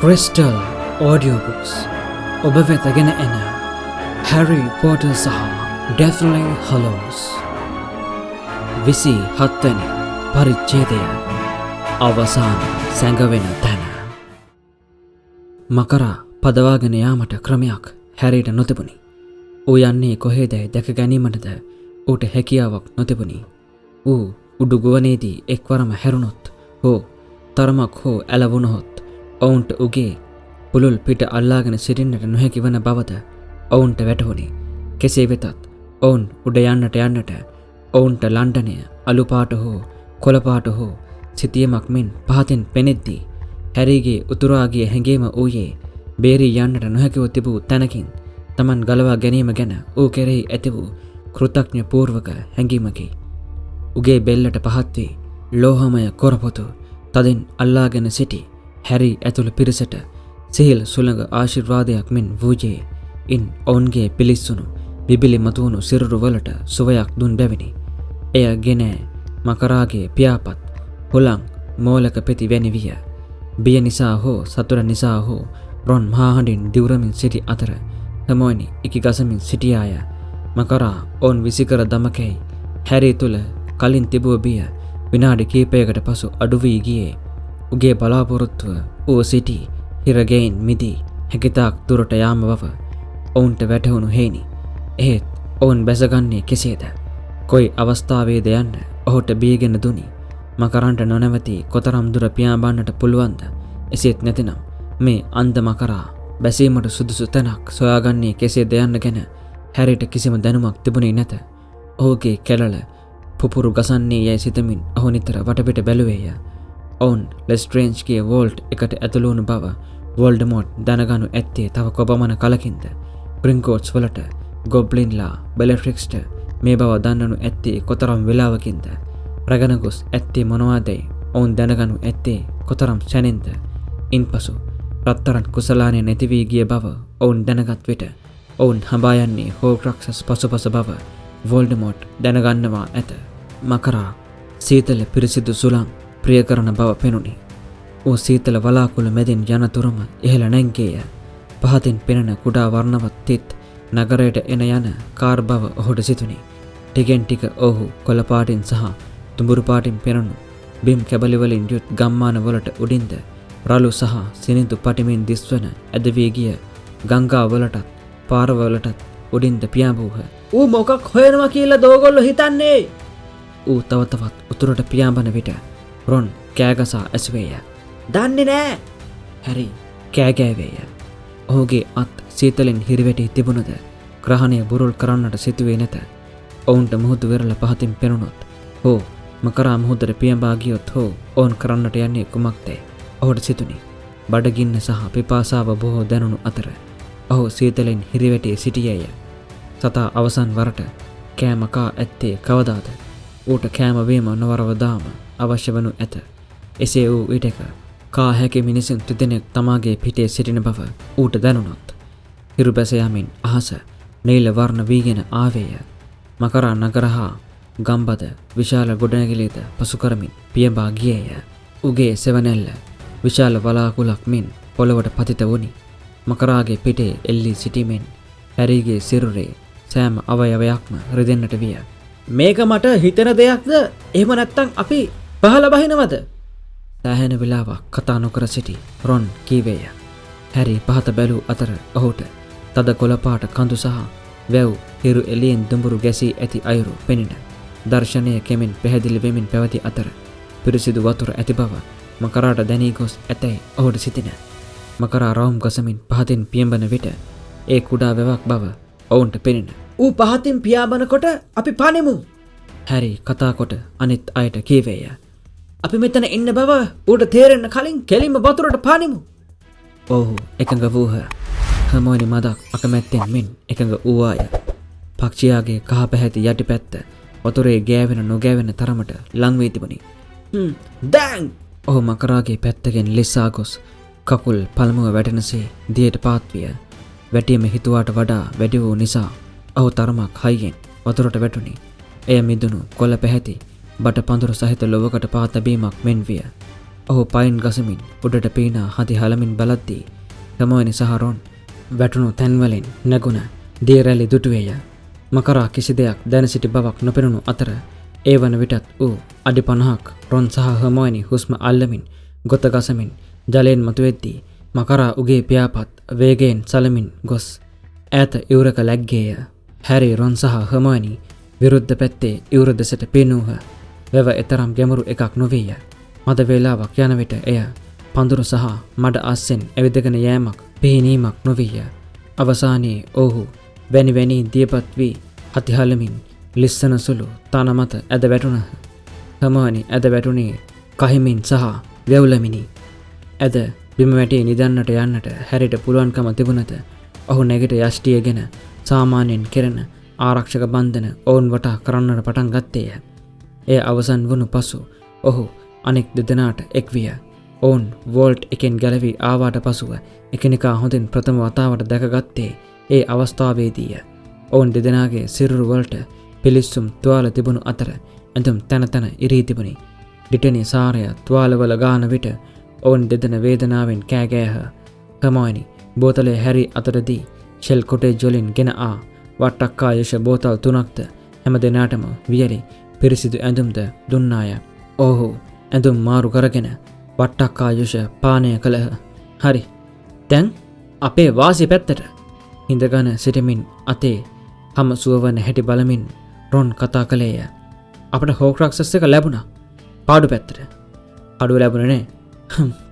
Crystal ඔඩියෝබුක්ස් ඔබ වෙත ගෙන එන හැරි පොටර් සහ ඩෙත්ලි හලෝස් 27 වැනි පරිච්ඡේදය, අවසාන සැඟවෙන තැන. මකරා පදවාගෙන යාමට ක්‍රමයක් හැරිට නොතිබුණි. ඌ යන්නේ කොහේදැයි දැක ගැනීමටද ඌට හැකියාවක් නොතිබුණි. ඌ උඩු ගුවනේදී එක්වරම හැරුණොත් හෝ තරමක් හෝ ඇලවුණහොත් ඔවුන්ට උගේ පුළුල් පිට අල්ලාගෙන සිටින්නට නොහැකි වන බවද ඔවුන්ට වැටහුණි. කෙසේ වෙතත් ඔවුන් උඩ යන්නට යන්නට ඔවුන්ට ලන්ඩනය අලු පාට හෝ කොළ පාට හෝ සිතියමක් මෙන් පහතින් පෙනෙද්දී හැරීගේ උතුරා ගිය හැඟීම වූයේ බේරී යන්නට නොහැකිව තිබූ තැනකින් තමන් ගලවා ගැනීම ගැන ඌ කෙරෙහි ඇති වූ කෘතඥ පූර්වක හැඟීමකි. උගේ බෙල්ලට පහත් වී ලෝහමය කොරපොතු තදින් අල්ලාගෙන සිටි හැරි ඇතුළු පිරිසට සිහිල් සුළඟ ආශිර්වාදයක් මෙන් වූයේ ඉන් ඔවුන්ගේ පිලිස්සුණු බිබිලි මතුවුණු සිරුරු වලට සුවයක් දුන් බැවිනි. එය ගෙන මකරාගේ පියාපත් හුලං මෝලක පෙති වැනි විය. බිය නිසා හෝ සතුට නිසා හෝ රොන් මහා හඬින් දිවුරමින් සිටි අතර හර්මයෝනි ඉකි ගසමින් සිටියාය. මකරා ඔවුන් විසිකර දමකැයි හැරි තුළ කලින් තිබූ බිය විනාඩි කිහිපයකට පසු අඩු වී ගියේ උගේ බලාපොරොත්තුව ඌ සිටි හිරගෙයින් මිදී හැකිතාක් දුරට යාම බව ඔවුන්ට වැටහුණු හේනි. එහෙත් ඔවුන් බැසගන්නේ කෙසේද? කොයි අවස්ථාවේද යන්න ඔහුට බියගෙන දුනි. මකරන්ට නොනැවතී කොතරම් දුර පියාඹන්නට පුළුවන්ද? එසේත් නැතිනම් මේ අන්ධ මකරා බැසීමට සුදුසු තැනක් සොයාගන්නේ කෙසේද යන්න ගැන හැරිට කිසිම දැනුමක් තිබුණේ නැත. ඔහුගේ කැලල පුපුරු ගසන්නේ යැයි සිතමින් ඔහු නිතර වටපිට බැලුවේය. ඔවුන් ලෙස්ට්‍රේන්ජ්ගේ වෝල්ට් එකට ඇතුළු වුණු බව වෝල්ඩමෝට් දැනගනු ඇත්තේ තව කොපමණ කලකින්ද? ග්‍රින්ගෝට්ස් වලට, ගොබ්ලින්ලා, බෙලට්‍රික්ස්ට මේ බව දන්වනු ඇත්තේ කොතරම් වෙලාවකින්ද? රැගෙන ගොස් ඇත්තේ මොනවාදැයි ඔවුන් දැනගනු ඇත්තේ කොතරම් ක්ෂණෙන්ද? ඉන්පසු රත්තරන් කුසලානය නැති වී ගිය බව ඔවුන් දැනගත් විට ඔවුන් හඹා යන්නේ හෝක්‍රක්සස් පසුපස බව වෝල්ඩමෝට් දැනගන්නවා ඇත. මකරා සීතල පිරිසිදු සුළං ප්‍රිය කරන බව පෙනුනි. ඌ සීතල වලාකුළු මැදින් යන තුරුම ඉහළ නැංගේය. පහතින් පෙනෙන කුඩා වර්ණවත් තිත් නගරයට එන යන කාර් බව ඔහුට සිතුනි. ටිකෙන් ටික ඔහු කොළ පාටින් සහ දුඹුරු පාටින් පෙනුණු බිම් කැබලි වලින් යුත් ගම්මාන වලට උඩින්ද රළු සහ සිනිඳු පටිමින් දිස්වන ඇද වී ගිය ගංගා වලටත් පාරවලටත් උඩින්ද පියාඹූහ. ඌ මොකක් හොයනවා කියලා දෝගොල්ලෝ හිතන්නේ? ඌ තව තවත් උතුරට පියාඹන විට රොන් කෑගසා ඇසුවේය. දන්නේ නෑ. හැරි කෑගෑවේය. ඔහුගේ අත් සීතලෙන් හිරිවැටී තිබුණද ග්‍රහණය බුරුල් කරන්නට සිතුවේ නැත. ඔවුන්ට මුහුදු වෙරළ පහතින් පෙනුනොත් හෝ මකරා මුහුදට පියඹා ගියොත් හෝ ඔවුන් කරන්නට යන්නේ කුමක්දැයි ඔහුට සිතුනි. බඩගින්න සහ පිපාසාව බොහෝ දැනුණු අතර ඔහු සීතලෙන් හිරිවැටී සිටියේය. සතා අවසන් වරට කෑම කා ඇත්තේ කවදාද? ඌට කෑම බීම නොවරවදාම අවශ්‍ය වනු ඇත. එසේ වූ විටක කා හැකි මිනිසුන් තිදෙනෙක් තමාගේ පිටේ සිටින බව ඌට දැනුණොත් හිරු බැස යමින් අහස නීල වර්ණ වීගෙන ආවේය. මකරා නගර හා ගම්බද විශාල ගොඩනැගිලිද පසු කරමින් පියඹා ගියේය. උගේ සෙවණැල්ල විශාල වලාකුළක් මෙන් පොළොවට පතිත වුණි. මකරාගේ පිටේ එල්ලී සිටීමෙන් හැරීගේ සිරුරේ සෑම අවයවයක්ම රිදෙන්නට විය. මේක මට හිතෙන දෙයක්ද? එහෙම නැත්නම් අපි පහළ බහිනවද? සෑහෙන වෙලාවක් කතා නොකර සිටි රොන් කීවේය. හැරි පහත බැලූ අතර ඔහුට තද කොළපාට කඳු සහ වැව් හිරු එළියෙන් දුඹුරු ගැසී ඇති අයුරු පෙනින. දර්ශනය කෙමෙන් පැහැදිලි වෙමින් පැවති අතර පිරිසිදු වතුර ඇති බව මකරාට දැනී ගොස් ඇතැයි ඔහුට සිතින. මකරා රවුම් ගසමින් පහතින් පියඹන විට ඒ කුඩා වැවක් බව ඔවුන්ට පෙනින. ඌ පහතින් පියාඹනකොට අපි පනිමු. හැරි කතා කොට අනිත් අයට කීවේය. අපි මෙතන ඉන්න බව ඌට තේරෙන්න කලින් කෙලින්ම වතුරට පනිමු. ඔවුහු එකඟ වූහ. හර්මයෝනි මදක් අකමැත්තෙන් මෙන් එකඟ වූවාය. පක්ෂියාගේ කහ පැහැති යටිපැත්ත වතුරේ ගෑවෙන නොගෑවෙන තරමට ලං වී තිබුණි. දැන් ඔහු මකරාගේ පැත්තකින් ලිස්සා ගොස් කකුල් පළමුව වැටෙනසේ දියට පාත් විය. වැටීම හිතුවාට වඩා වැඩි වූ නිසා ඔහු තරමක් හයියෙන් වතුරට වැටුණි. එය මිදුණු කොළ පැහැති බට පඳුරු සහිත ලොවකට පා තැබීමක් මෙන් විය. ඔහු පයින් ගසමින් උඩට පීනා හති හලමින් බලද්දී හර්මයනි සහ රොන් වැටුණු තැන්වලින් නැගුණ දිය රැලි දුටුවේය. මකරා කිසි දෙයක් දැන සිටි බවක් නොපෙනුණු අතර ඒ වන විටත් ඌ අඩි 50ක් රොන් සහ හර්මයනි හුස්ම අල්ලමින් ගොත ගසමින් ජලයෙන් මතුවෙද්දී මකරා උගේ පියාපත් වේගයෙන් සලමින් ගොස් ඈත ඉවුරක ලැග්ගේය. හැරි රොන් සහ හර්මයනි විරුද්ධ පැත්තේ ඉවුර දෙසට පීනූහ. වැව එතරම් ගැඹුරු එකක් නොවේය. මද වේලාවක් යන විට එය පඳුරු සහ මඩ අස්සෙන් ඇවිදගෙන යෑමක් පිහිනීමක් නොවීය. අවසානයේ ඔහු වැනි වැනි දියපත් වී හතිහලමින් ලිස්සන සුළු තන මත ඇද වැටුණහ. හර්මයනි ඇද වැටුණේ කහිමින් සහ වෙවුලමිනි. ඇද බිම වැටී නිදන්නට යන්නට හැරිට පුළුවන්කම තිබුණද ඔහු නැගිට යෂ්ටියගෙන සාමාන්‍යයෙන් කෙරෙන ආරක්ෂක බන්ධන ඔවුන් වටා කරන්නට පටන් ගත්තේය. එය අවසන් වුණු පසු ඔහු අනෙක් දෙදෙනාට එක්විය. ඔවුන් වෝල්ට් එකෙන් ගැලවී ආවාට පසුව එකිනෙකා හොඳින් ප්‍රථම වතාවට දැකගත්තේ ඒ අවස්ථාවේදීය. ඔවුන් දෙදෙනාගේ සිරුරු වලට පිලිස්සුම් තුවාල තිබුණු අතර ඇඳුම් තැන තැන ඉරී තිබුණි. ඩිටනි සාරය තුවාලවල ගාන විට ඔවුන් දෙදෙන වේදනාවෙන් කෑ ගෑහ. හර්මයනි බෝතලය හැරි අතට දී ෂෙල් කොටේජ් වලින් ගෙන ආ වට්ටක්කා යුෂ බෝතල් තුනක්ද හැම දෙනාටම වියලි පිරිසිදු ඇඳුම්ද දුන්නාය. ඔහු ඇඳුම් මාරු කරගෙන වට්ටක්කා යුෂ පානය කළහ. හරි, දැන් අපේ වාසි පැත්තට. හිඳගන සිටමින් අතේ හම සුවවන හැටි බලමින් රොන් කතා කළේය. අපට හෝක්‍රක්සස් එක ලැබුණා. පාඩු පැත්තට. කඩුව ලැබුණේ නෑ.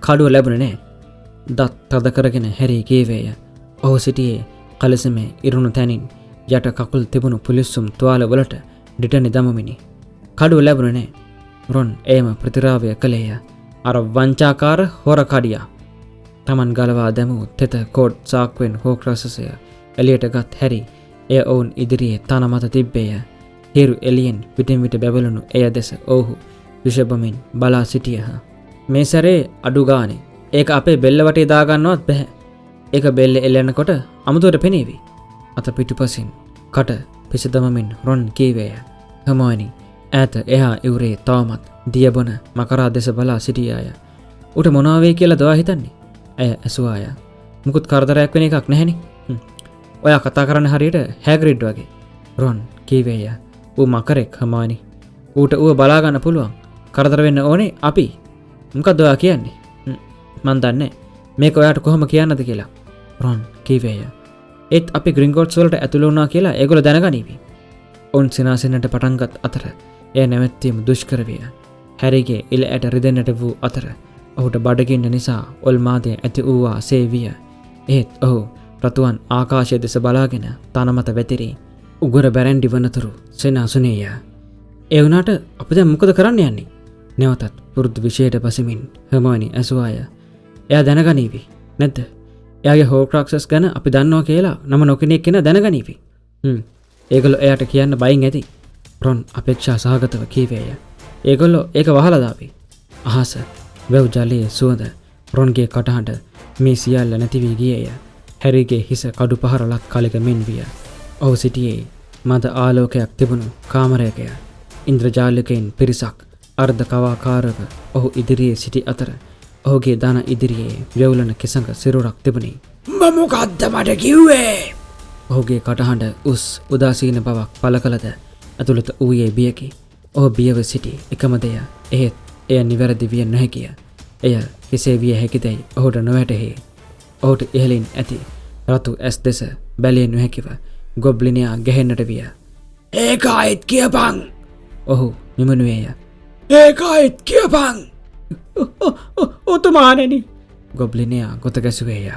කඩුව ලැබුණේ නෑ. දත් තද කරගෙන හැරි කීවේය. ඔහු සිටියේ කලසමේ ඉරුණු තැනින් යට කකුල් තිබුණු පුලිස්සුම් තුවාල වලට ඩිටනි දමමිනි. කඩුව ලැබුණේ නෑ. රොන් එයම ප්‍රතිරාවය කළේය. අර වංචාකාර හොර කඩියා. තමන් ගලවා දැමූ තෙත කෝඩ් සාක්කුවෙන් හෝක්‍රක්සසය එළියට ගත් හැරි එය ඔවුන් ඉදිරියේ තන මත තිබ්බේය. හිරු එළියෙන් විටින් විට බැබළුණු එය දෙස ඔවුහු විෂබමින් බලා සිටියහ. මේ සැරේ අඩු ගානේ ඒක අපේ බෙල්ල වටේ දාගන්නවත් බැහැ. ඒක බෙල්ල එල්ලනකොට අමුතුවට පෙනේවි. අත පිටුපසින් කට පිසදමමින් රොන් කීවේය. හර්මයනි ඈත එහා ඉවුරේ තවමත් දියබොන මකරා දෙස බලා සිටියාය. ඌට මොනවා වෙයි කියලා දොයා හිතන්නේ? ඇය ඇසුවාය. මුකුත් කරදරයක් වෙන එකක් නැහැනේ. ඔයා කතා කරන්න හරියට හැග්‍රිඩ් වගේ. රොන් කීවේය. ඌ මකරෙක් හර්මයනි. ඌට ඌව බලා ගන්න පුළුවන්. කරදර වෙන්න ඕනේ අපි. මොකද්ද ඔයා කියන්නේ? මන් දන්නේ මේක ඔයාට කොහොම කියන්නද කියලා. රොන් කීවේය. ඒත් අපි ග්‍රින්ගොට්ස් වලට ඇතුළු වුණා කියලා ඒගොල්ලෝ දැනගනීවි. ඔවුන් සිනාසෙන්නට පටන්ගත් අතර එය නැවැත්වීම දුෂ්කර විය. හැරිගේ ඉල ඇට රිදෙන්නට වූ අතර ඔහුට බඩගින්න නිසා ඔල්මාදය ඇති වූවා සේ විය. එහෙත් ඔහු රතුවන් ආකාශය දෙස බලාගෙන තන මත වැතිරී උගුර බැරැන්ඩි වනතුරු සෙනාසුනේය. ඒ වුණාට අපි දැන් මොකද කරන්න යන්නේ? නැවතත් පුරුදු විෂයට පසමින් හර්මයනි ඇසුවාය. එයා දැනගනීවි නැද්ද? එයාගේ හෝක්‍රක්සස් ගැන අපි දන්නවා කියලා නම නොකෙනෙක් කෙනා දැනගනීවි. ඒගොල්ලෝ එයාට කියන්න බයින් ඇති. රොන් අපේක්ෂා සහගතව කීවේය. ඒගොල්ලෝ ඒක වහලා දාවි. අහස වැව් ජලයේ සුවඳ රොන්ගේ කටහඬ මේ සියල්ල නැති වී ගියේය. හැරිගේ හිස කඩු පහර ලක් කලක මෙන් විය. ඔහු සිටියේ මද ආලෝකයක් තිබුණු කාමරයකය. ඉන්ද්‍රජාලිකයින් පිරිසක් අර්ධ කවාකාරව ඔහු ඉදිරියේ සිටි අතර ඔහුගේ දන ඉදිරියේ වෙවුලන කෙසඟ සිරුරක් තිබුණි. උඹ මොකද්ද මට කිව්වේ? ඔහුගේ කටහඬ උස් උදාසීන බවක් පළ කළද ඇතුළත ඌයේ බියකි. ඔහු බියව සිටි එකම දෙය එහෙත් එය නිවැරදි විය නොහැකිය. එය කෙසේ විය හැකිදැයි ඔහුට නොවැටහේ. ඔහුට ඉහළින් ඇති රතු ඇස් දෙස බැලිය නොහැකිව ගොබ්ලිනයා ගැහෙන්නට විය. ඒක ආයෙත් කියපන්. ඔහු නිමනුවේය. ඒක ආයෙත් කියපන්. ඔතුමාණෙනි. ගොබ්ලිනයා ගොත ගැසුවේය.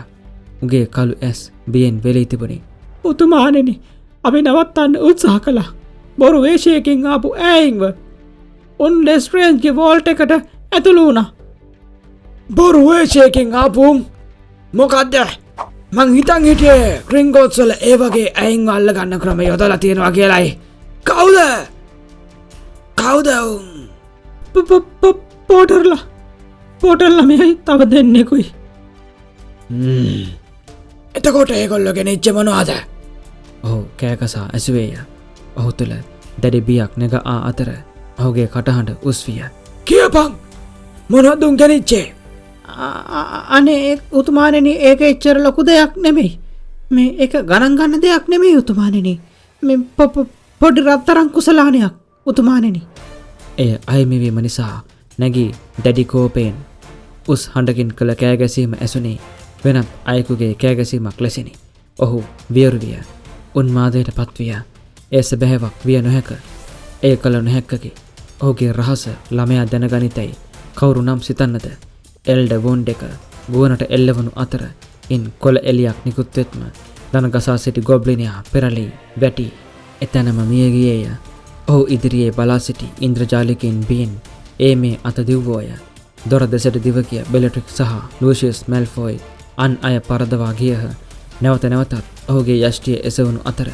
උගේ කළු ඇස් බියෙන් වෙලී තිබුණි. ඔතුමාණෙනි, අපි නවත්තන්න උත්සාහ කළා. බොරු වේශයකින් ආපු ඈයින්ව. උන් ලෙස්ට්‍රේන්ජ්ගේ වෝල්ට් එකට ඇතුළු වුණා. බොරු වේශයකින් ආපු උන් මොකද්ද? මං හිතන් හිටියේ ග්‍රින්ගොට්ස් වල ඒ වගේ ඇයින්ව අල්ලගන්න ක්‍රම යොදලා තියෙනවා කියලායි. කවුද? කවුද උන්? පෝටර්ලා. පෝටර් ළමයයි තව දෙන්නෙකුයි. එතකොට ඒගොල්ලෝ ගෙනිච්ච මොනවද? ඔහු කෑගසා ඇසුවේය. ඔහු තුළ දැඩි බියක් නැග ආ අතර ඔහුගේ කටහඬ උස් විය. කියපන්. මොනවද උන් ගෙනිච්චේ? අනේ උතුමාණෙනි, ඒක එච්චර ලොකු දෙයක් නෙමෙයි. මේ ඒක ගණන් ගන්න දෙයක් නෙමෙයි උතුමාණෙනි. මේ පොඩි රත්තරන් කුසලානයක් උතුමාණෙනි. එය අහිමි වීම නිසා නැගී දැඩි කෝපයෙන් උස් හඬකින් කළ කෑගැසීම ඇසුනේ වෙනත් අයෙකුගේ කෑගැසීමක් ලෙසිනි. ඔහු වියරු විය. උන්මාදයට පත්විය. එය සැබෑවක් විය නොහැක. එය කළ නොහැක්කකි. ඔහුගේ රහස ළමයා දැනගනිතැයි කවුරු නම් සිතන්නද? එල්ඩ වොන්ඩ් එක ගුවනට එල්ලවනු අතර ඉන් කොළ එලියක් නිකුත් වෙත්ම දන ගසා සිටි ගොබ්ලිනයා පෙරලී වැටි එතැනම මිය ගියේය. ඔහු ඉදිරියේ බලා සිටි ඉන්ද්‍රජාලිකයින් බියෙන් ඒ මේ අත දිව්වෝය. දොර දෙසට දිව ගිය බෙලට්‍රික් සහ ලූසියස් මැල්ෆෝයි අන් අය පරදවා ගියහ. නැවත නැවතත් ඔහුගේ යෂ්ටිය එසවනු අතර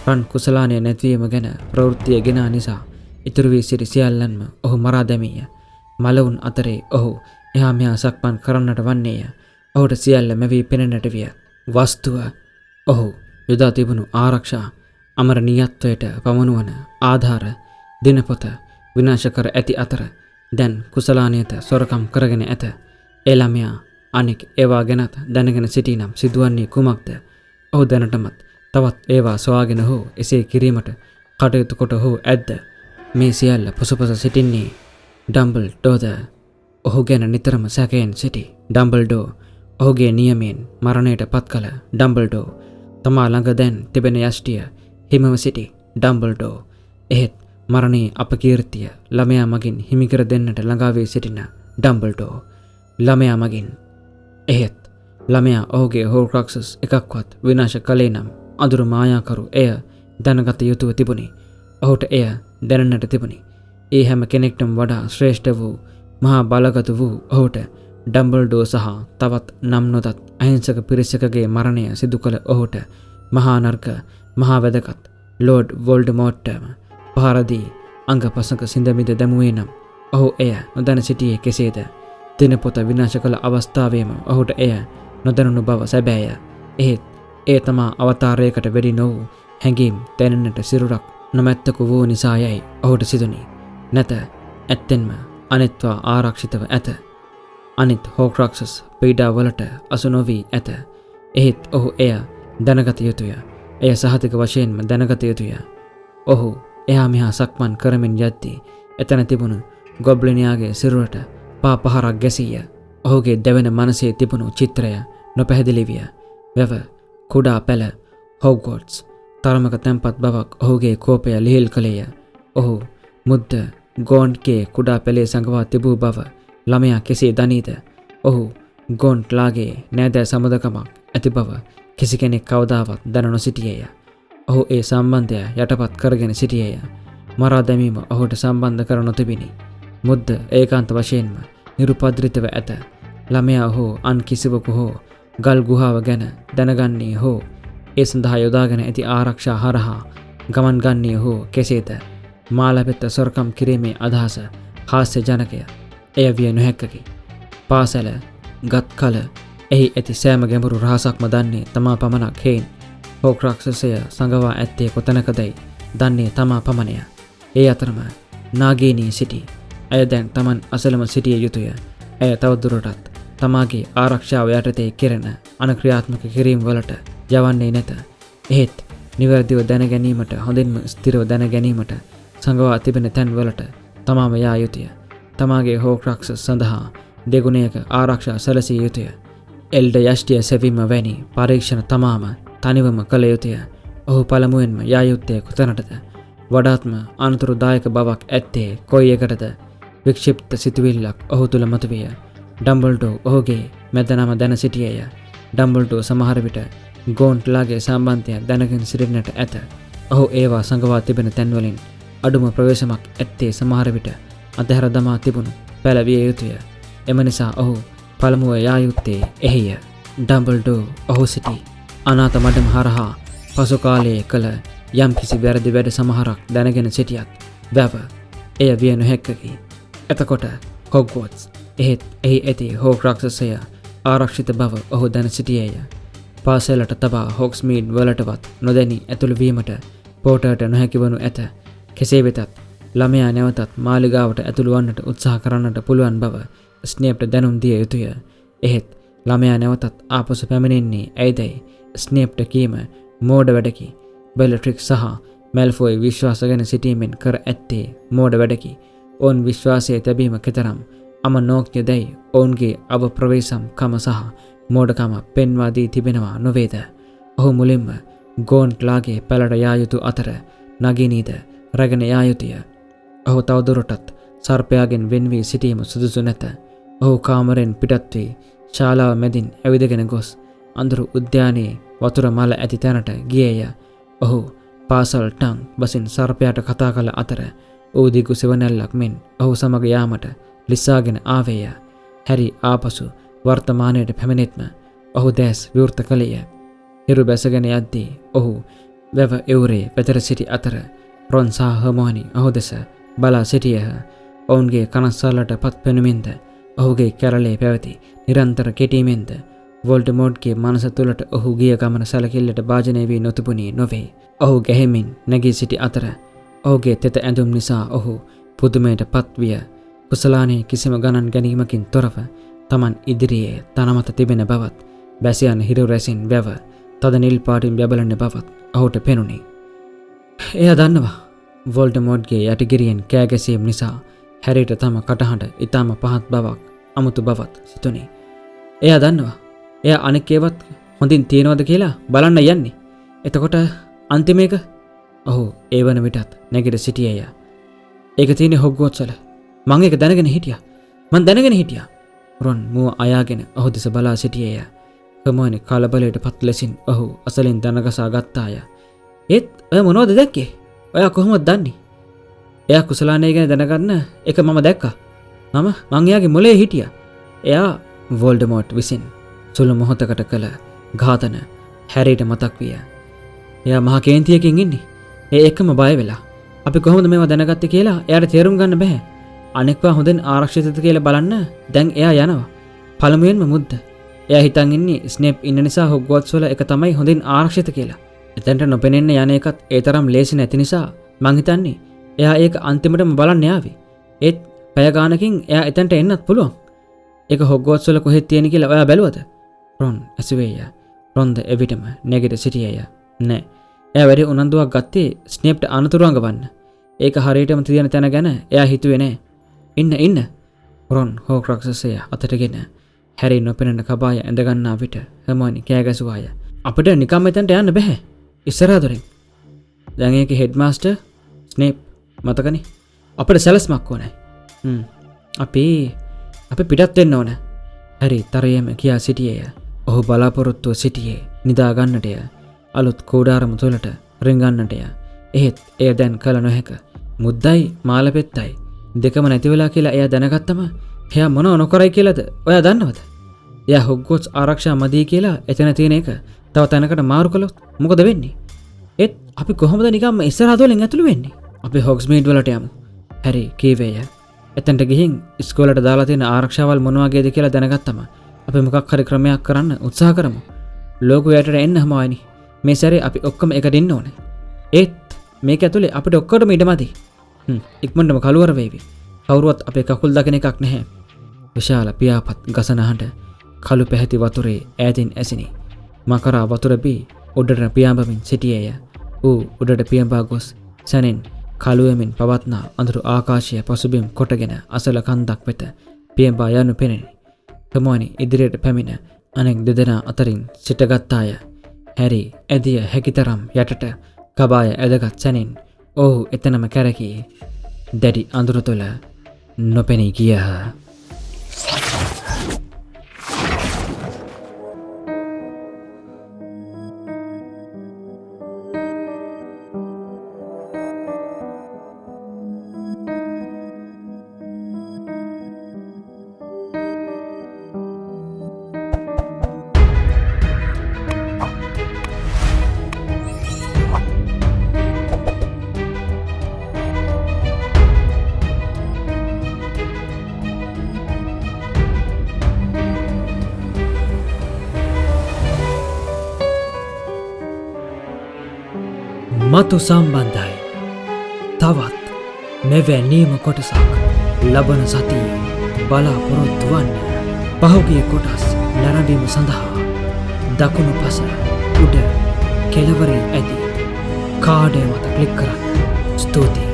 රන් කුසලානය නැතිවීම ගැන ප්‍රවෘත්තිය ගෙනා නිසා ඉතුරු වී සිටි සියල්ලන්ම ඔහු මරා දැමීය. මළවුන් අතරේ ඔහු එහා මෙහා සක්මන් කරන්නට වන්නේය. ඔහුට සියල්ල මැවී පෙනෙන්නට විය. වස්තුව ඔහු යොදා තිබුණු ආරක්ෂා අමරණීයත්වයට පමුණුවන ආධාර දිනපොත විනාශ කර ඇති අතර දැන් කුසලානයත සොරකම් කරගෙන ඇත. ඒ ළමයා අනෙක් ඒවා ගැනත් දැනගෙන සිටී නම් සිදුවන්නේ කුමක්ද? ඔහු දැනටමත් තවත් ඒවා සොයාගෙන හෝ එසේ කිරීමට කටයුතු කොට හෝ ඇද්ද? මේ සියල්ල පසුපස සිටින්නේ ඩම්බල්ඩෝද? ඔහු ගැන නිතරම සැකයෙන් සිටි ඩම්බල්ඩෝ ඔහුගේ නියමයෙන් මරණයට පත් කළ ඩම්බල්ඩෝ තමා ළඟ දැන් තිබෙන යෂ්ටිය හිමව සිටි ඩම්බල්ඩෝ එහෙත් මරණයේ අපකීර්තිය ළමයා මගින් හිමි කර දෙන්නට ළඟා වී සිටින ඩම්බල්ඩෝ ළමයා මගින් එහෙත් ළමයා ඔහුගේ හෝක්‍රක්සස් එකක්වත් විනාශ කළේ නම් අඳුරු මායාකරු එය දැනගත යුතුව තිබුණි. ඔහුට එය දැනෙන්නට තිබුණි. ඒ හැම කෙනෙක්ටම වඩා ශ්‍රේෂ්ඨ වූ මහා බලගත වූ ඔහුට ඩම්බල්ඩෝ සහ තවත් නම් නොදත් අහිංසක පිරිසකගේ මරණය සිදු කළ ඔහුට මහා නර්ක මහා වැදගත් ලෝඩ් වෝල්ඩමෝට්ටම පහර දී අංග පසඟ සිඳ දැමුවේ නම් ඔහු එය නොදැන සිටියේ කෙසේද? දිනපොත විනාශ කළ අවස්ථාවේම ඔහුට එය නොදැනුණු බව සැබෑය. එහෙත් ඒ තමා අවතාරයකට වැඩි නොවූ හැඟීම් දැනෙන්නට සිරුරක් නොමැත්තකු වූ නිසා යයි ඔහුට සිතුනි. නැත, ඇත්තෙන්ම අනෙත්වා ආරක්ෂිතව ඇත. අනිත් හෝක්‍රක්සස් පීඩාවලට අසු නොවී ඇත. එහෙත් ඔහු එය දැනගත යුතුය. එය සහතික වශයෙන්ම දැනගත යුතුය. ඔහු එහා මෙහා සක්මන් කරමින් යද්දී එතන තිබුණු ගොබ්ලිනයාගේ සිරුරට පා පහරක් ගැසීය. ඔහුගේ දැවෙන මනසේ තිබුණු චිත්‍රය නොපැහැදිලි විය. වැව කුඩා පැල හොග්වෝට්ස් තරමක තැන්පත් බවක් ඔහුගේ කෝපය ලිහිල් කළේය. ඔහු මුද්ද ගෝන්ට්ගේ කුඩා පැලේ සඟවා තිබූ බව ළමයා කෙසේ දනීද? ඔහු ගෝන්ට්ලාගේ නෑදෑ සබඳකමක් ඇති බව කිසි කෙනෙක් කවදාවත් දැන නොසිටියේය. ඔහු ඒ සම්බන්ධය යටපත් කරගෙන සිටියේය. මරා දැමීම ඔහුට සම්බන්ධ කර නොතිබිණි. මුද්ද ඒකාන්ත වශයෙන්ම නිරුපද්‍රිතව ඇත. ළමයා හෝ අන් කිසිවකු හෝ ගල් ගුහාව ගැන දැනගන්නේ හෝ ඒ සඳහා යොදාගෙන ඇති ආරක්ෂා හරහා ගමන් ගන්නේ හෝ කෙසේද? මාලපෙත්ත සොරකම් කිරීමේ අදහස හාස්‍ය ජනකය. එය විය නොහැක්කකි. පාසල ගත් කල එහි ඇති සෑම ගැඹුරු රහසක්ම දන්නේ තමා පමණක් හේයින් හෝක්‍රක්ෂසය සඟවා ඇත්තේ කොතැනකදයි දන්නේ තමා පමණය. ඒ අතරම නාගේනී සිටි ඇය දැන් තමන් අසලම සිටිය යුතුය. ඇය තවදුරටත් තමාගේ ආරක්ෂාව යටතේ කෙරෙන අනක්‍රියාත්මක කිරීම් වලට යවන්නේ නැත. එහෙත් නිවැරදිව දැන ගැනීමට හොඳින්ම ස්ථිරව දැන ගැනීමට සඟවා තිබෙන තැන් වලට තමාම යා යුතුය. තමාගේ හෝක්‍රක්ෂ සඳහා දෙගුණයක ආරක්ෂා සැලසිය යුතුය. එල්ඩ යෂ්ටිය සෙවීම වැනි පරීක්ෂණ තමාම තනිවම කළ යුතුය. ඔහු පළමුවෙන්ම යා යුත්තේ කොතනටද? වඩාත්ම අනතුරුදායක බවක් ඇත්තේ කොයි එකටද? වික්ෂිප්ත සිතුවිල්ලක් ඔහු තුළ මතුවිය. ඩම්බල්ඩෝ ඔහුගේ මැද නම දැන සිටියේය. ඩම්බල්ඩෝ සමහර විට ගෝන්ට්ලාගේ සම්බන්ධය දැනගෙන සිටින්නට ඇත. ඔහු ඒවා සඟවා තිබෙන තැන්වලින් අඩුම ප්‍රවේශමක් ඇත්තේ සමහර විට අතහැර දමා තිබුණු පැල විය යුතුය. එම නිසා ඔහු පළමුව යා යුත්තේ එහිය. ඩම්බල්ඩෝ ඔහු සිටි අනාථ මඩම හරහා පසු කාලයේ කළ යම්කිසි වැරදි වැඩ සමහරක් දැනගෙන සිටියත් වැව එය විය නොහැක්කකි. එතකොට හොග්වෝට්ස් එහෙත් එහි ඇති හෝක්‍රක්ෂසය ආරක්ෂිත බව ඔහු දැන සිටියේය. පාසලට තබා හොග්ස්මීඩ් වලටවත් නොදැනී ඇතුළු වීමට පෝටර්ට නොහැකි වනු ඇත. කෙසේ වෙතත් ළමයා නැවතත් මාලිගාවට ඇතුළු වන්නට උත්සාහ කරන්නට පුළුවන් බව ස්නේප්ට දැනුම් දිය යුතුය. එහෙත් ළමයා නැවතත් ආපසු පැමිණෙන්නේ ඇයිදැයි ස්නේප්ට කීම මෝඩ වැඩකි. බෙලට්‍රික්ස් සහ මැල්ෆෝයි විශ්වාස ගැන සිටීමෙන් කර ඇත්තේ මෝඩ වැඩකි. ඔවුන් විශ්වාසය තැබීම කෙතරම් අමනෝඥ දැයි ඔවුන්ගේ අවප්‍රවේශම් කම සහ මෝඩකම පෙන්වා දී තිබෙනවා නොවේද? ඔහු මුලින්ම ගෝන්ට්ලාගේ පැලට යා යුතු අතර නගිනීද රැගෙන යා යුතුය. ඔහු තවදුරටත් සර්පයාගෙන් වෙන් වී සිටීම සුදුසු නැත. ඔහු කාමරෙන් පිටත් වී ශාලාව මැදින් ඇවිදගෙන ගොස් අඳුරු උද්‍යානයේ වතුර මල ඇති තැනට ගියේය. ඔහු පාසල් ටං බසින් සර්පයාට කතා කළ අතර ඌ දිගු සෙවණැල්ලක් මෙන් ඔහු සමග යාමට ලිස්සාගෙන ආවේය. හැරි ආපසු වර්තමානයට පැමිණෙත්ම ඔහු දැස් විවෘත කළේය. හිරු බැසගෙන යද්දී ඔහු වැව එවුරේ වැතර සිටි අතර රොන් සහ හර්මෝනි ඔහු දෙස බලා සිටියහ. ඔවුන්ගේ කනස්සල්ලට පත් පෙනුමින්ද ඔහුගේ කැරලේ පැවති නිරන්තර කෙටීමෙන්ද වෝල්ඩමෝට්ගේ මනස තුළට ඔහු ගිය ගමන සැලකිල්ලට භාජනය වී නොතිබුණේ නොවේ. ඔහු ගැහෙමින් නැගී සිටි අතර ඔහුගේ තෙත ඇඳුම් නිසා ඔහු පුදුමයට පත්විය. කුසලානයේ කිසිම ගණන් ගැනීමකින් තොරව තමන් ඉදිරියේ තනමත තිබෙන බවත් බැස යන හිරු රැසින් වැව තද නිල් පාටින් බැබලෙන බවත් ඔහුට පෙනුනි. එයා දන්නවා. වෝල්ඩමෝට්ගේ යටිගිරියෙන් කෑ ගැසීම නිසා හැරිට තම කටහඬ ඊටම පහත් බවක් අමුතු බවත් සිතුනි. එයා දන්නවා. එයා අනෙක් ඒවත් හොඳින් තියනවද කියලා බලන්න යන්නේ. එතකොට අන්තිම එක ඔහු ඒ වන විටත් නැගිට සිටියේය. ඒක තියෙන්නේ හොග්වෝට්ස් වල. මං ඒක දැනගෙන හිටියා. මං දැනගෙන හිටියා. රොන් මුව අයාගෙන ඔහු දෙස බලා සිටියේය. හර්මයනි කලබලයට පත් ලෙසින් ඔහු අසලින් දනගසා ගත්තාය. ඒත් ඔය මොනවද දැක්කේ? ඔයා කොහොමද දන්නේ? එයා කුසලානය ගැන දැනගන්න එක මම දැක්කා. මං එයාගේ මොලේ හිටියා. එයා වෝල්ඩමෝට් විසින් සුළු මොහොතකට කළ ඝාතන හැරිට මතක් විය. එයා මහා කේන්තියකින් ඉන්නේ. ඒ එක්කම බය වෙලා. අපි කොහොමද මේවා දැනගත්තේ කියලා එයාට තේරුම් ගන්න බෑ. අනෙක්වා හොඳින් ආරක්ෂිතද කියලා බලන්න දැන් එයා යනවා. පළමුවෙන්ම මුද්ද. එයා හිතන් ඉන්නේ ස්නේප් ඉන්න නිසා හොග්වර්ට්ස් වල එක තමයි හොඳින් ආරක්ෂිත කියලා. එතනට නොපෙනෙන්න යන එකත් ඒ තරම් ලේසි නැති නිසා මං හිතන්නේ එයා ඒක අන්තිමටම බලන්න යාවි. ඒත් පැය ගානකින් එයා එතනට එන්නත් පුළුවන්. ඒක හොග්වර්ට්ස් වල කොහෙද තියෙන්නේ කියලා ඔයා බැලුවද? රොන් ඇසුවේය. රොන්ද එවිටම නැගිට සිටියේය. නෑ. එයා වැඩි උනන්දුවක් ගත්තේ ස්නේප්ට අනතුරු අඟවන්න. ඒක හරියටම තියෙන තැන ගැන එයා හිතුවේ නෑ. ඉන්න ඉන්න. රොන් හෝක්‍රක්සසය අතටගෙන හැරි නොපෙනෙන කබාය ඇඳ ගන්නා විට හර්මයනි කෑ ගැසුවාය. අපිට නිකම් එතනට යන්න බැහැ. ඉස්සරහා දොරෙන්. දැන් ඒකේ හෙඩ්මාස්ටර් ස්නේප් මතකනේ. අපිට සැලැස්මක් ඕනේ. අපි පිටත් වෙන්න ඕන. හැරි තරයේම කියා සිටියේය. ඔහු බලාපොරොත්තුව සිටියේ නිදා ගන්නටය. අලුත් කෝඩාරම තුළට රිංගන්නටය. එහෙත් එය දැන් කළ නොහැක. මුද්දයි මාලපෙත්තයි දෙකම නැති වෙලා කියලා එයා දැනගත්තම එයා මොනව නොකරයි කියලාද ඔයා දන්නවද? එයා හොග්වර්ට්ස් ආරක්ෂා මදි කියලා එතන තියෙන එක තව තැනකට මාරු කළොත් මොකද වෙන්නේ? ඒත් අපි කොහොමද නිකම්ම ඉස්සරහා දොරෙන් ඇතුළු වෙන්නේ? අපි හොග්ස්මීඩ් වලට යමු. හැරි කීවේය. එතනට ගිහින් ඉස්කෝලේට දාලා තියෙන ආරක්ෂාවල් මොන වගේද කියලා දැනගත්තම අපි මොකක් හරි ක්‍රමයක් කරන්න උත්සාහ කරමු. ලෝකෝ යටට එන්න හමවයිනි. මේ සැරේ අපි ඔක්කොම එකට ඉන්න ඕනේ. ඒත් මේක ඇතුලේ අපිට ඔක්කොටම ඉඩ මදි. ඉක්මනටම කළුවර වේවි. කවුරුවත් අපේ කකුල් දකින එකක් නැහැ. විශාල පියාපත් ගසන හඬ කළු පැහැති වතුරේ ඈතින් ඇසිනි. මකරා වතුර බී උඩට පියාඹමින් සිටියේය. ඌ උඩට පියඹා ගොස් සැනෙන් කළුවෙමින් පවත්නා අඳුරු ආකාශය පසුබිම් කොටගෙන අසල කන්දක් වෙත පියඹා යනු පෙනිනි. හර්මයනි ඉදිරියට පැමිණ අනෙක් දෙදෙනා අතරින් සිටගත්තාය. හැරි ඇදිය හැකිතරම් යටට කබාය ඇදගත් සැනින් ඔහු එතනම කැරකී දැඩි අඳුර තුළ නොපෙනී ගියහ. මතු සම්බන්ධයි. තවත් මෙවැනිම කොටසක් ලබන සතියේ. බලාපොරොත්තු වන්න. පහුගිය කොටස් නැරඹීම සඳහා දකුණු පස උඩ කෙළවරේ ඇති කාඩය මත ක්ලික් කරන්න. ස්තුතියි.